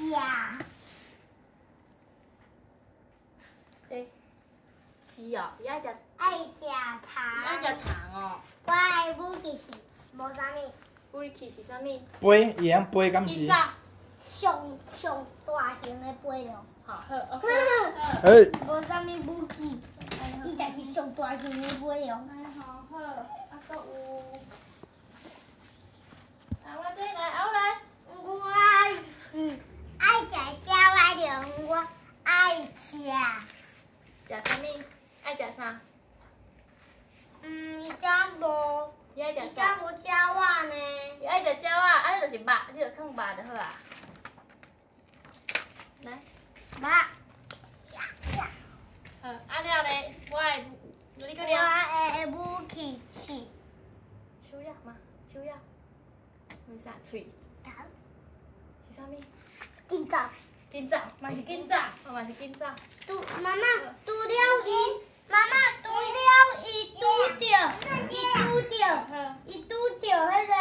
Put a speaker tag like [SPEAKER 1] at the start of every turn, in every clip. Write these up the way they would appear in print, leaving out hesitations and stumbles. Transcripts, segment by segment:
[SPEAKER 1] 食。
[SPEAKER 2] 這是哦，伊愛食。
[SPEAKER 1] 愛食糖。
[SPEAKER 2] 愛食糖哦。
[SPEAKER 1] 我的武器是無啥物。
[SPEAKER 2] 武器是啥物？
[SPEAKER 3] 飛，伊會曉飛，敢是？
[SPEAKER 1] 上上大型的飛龍。
[SPEAKER 2] 好，好，OK。
[SPEAKER 3] 好。
[SPEAKER 1] 無啥物武器，伊就是上大型的飛龍。
[SPEAKER 2] 好好，啊，閣有。啊，我這來，後來。
[SPEAKER 1] 我愛食鳥仔龍，我愛食。
[SPEAKER 2] 食啥物？愛食啥？
[SPEAKER 1] 嗯，伊敢無？
[SPEAKER 2] 伊愛食啥？
[SPEAKER 1] 伊敢無鳥仔呢？
[SPEAKER 2] 伊愛食鳥仔，啊，你就是肉，你就囥肉就好啊。來。
[SPEAKER 1] 肉。
[SPEAKER 2] 好，啊了咧，我的，你閣念。
[SPEAKER 1] 我的武器是。
[SPEAKER 2] 手仔嘛，手仔。為啥？喙。是啥物？
[SPEAKER 1] 緊走。
[SPEAKER 2] 緊走，嘛是緊走，嘛是緊走。
[SPEAKER 1] 拄媽媽拄了伊，媽媽拄了伊拄著，伊拄著，伊拄著彼个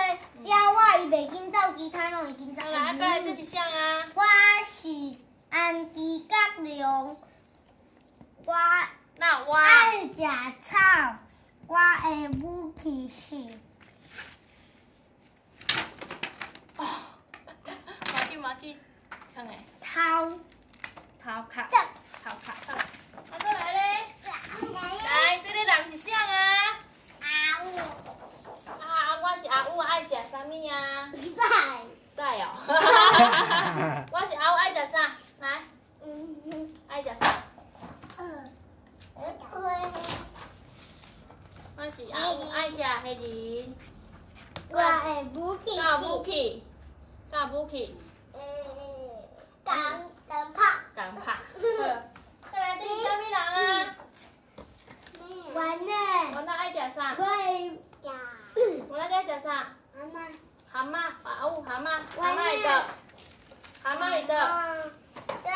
[SPEAKER 1] 鳥仔，伊袂緊走，其他攏會緊走。
[SPEAKER 2] 好啦，啊，過來這是啥啊？
[SPEAKER 1] 我是安吉角龍，我
[SPEAKER 2] 那我
[SPEAKER 1] 愛食草，我的武器是。
[SPEAKER 2] 哦，無去無去，囥的。
[SPEAKER 1] 頭。
[SPEAKER 2] 頭殼。頭殼。啊，閣來咧。來，這個人是啥啊？
[SPEAKER 1] 阿五。
[SPEAKER 2] 啊，我是阿五，愛食啥物啊？
[SPEAKER 1] 菜。
[SPEAKER 2] 菜哦。我是阿五，愛食啥？來。愛食啥？我是阿五，愛食蝦仁。
[SPEAKER 1] 我的武器是。
[SPEAKER 2] 佮武器，佮武器。
[SPEAKER 1] 鋼鋼拍。
[SPEAKER 2] 鋼拍。再來，這是啥物人啊？
[SPEAKER 1] 丸仔。
[SPEAKER 2] 丸仔愛食啥？
[SPEAKER 1] 我愛食。
[SPEAKER 2] 丸仔你愛食啥？
[SPEAKER 1] 蛤蟆。
[SPEAKER 2] 蛤蟆，阿有蛤蟆，蛤蟆會倒。蛤蟆會倒。
[SPEAKER 1] 對。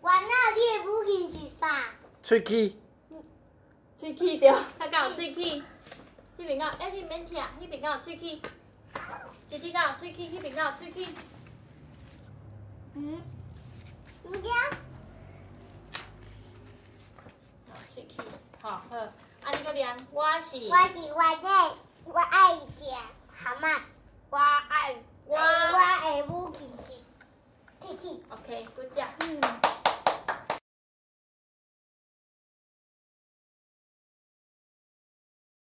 [SPEAKER 1] 丸仔，你的武器是啥？
[SPEAKER 3] 喙齒。
[SPEAKER 2] 喙齒對，才敢有喙齒。彼邊敢有，欸，彼免拆，彼邊敢有喙齒？姐姐敢有喙齒？彼邊敢有喙齒？
[SPEAKER 1] 嗯。唔驚。
[SPEAKER 2] 有喙齒，好，好。啊，你閣念，我是。
[SPEAKER 1] 我是丸仔，我愛食蛤蟆，我愛。
[SPEAKER 2] 我。
[SPEAKER 1] 我的武器是喙齒。
[SPEAKER 2] OK，good job。
[SPEAKER 1] 嗯。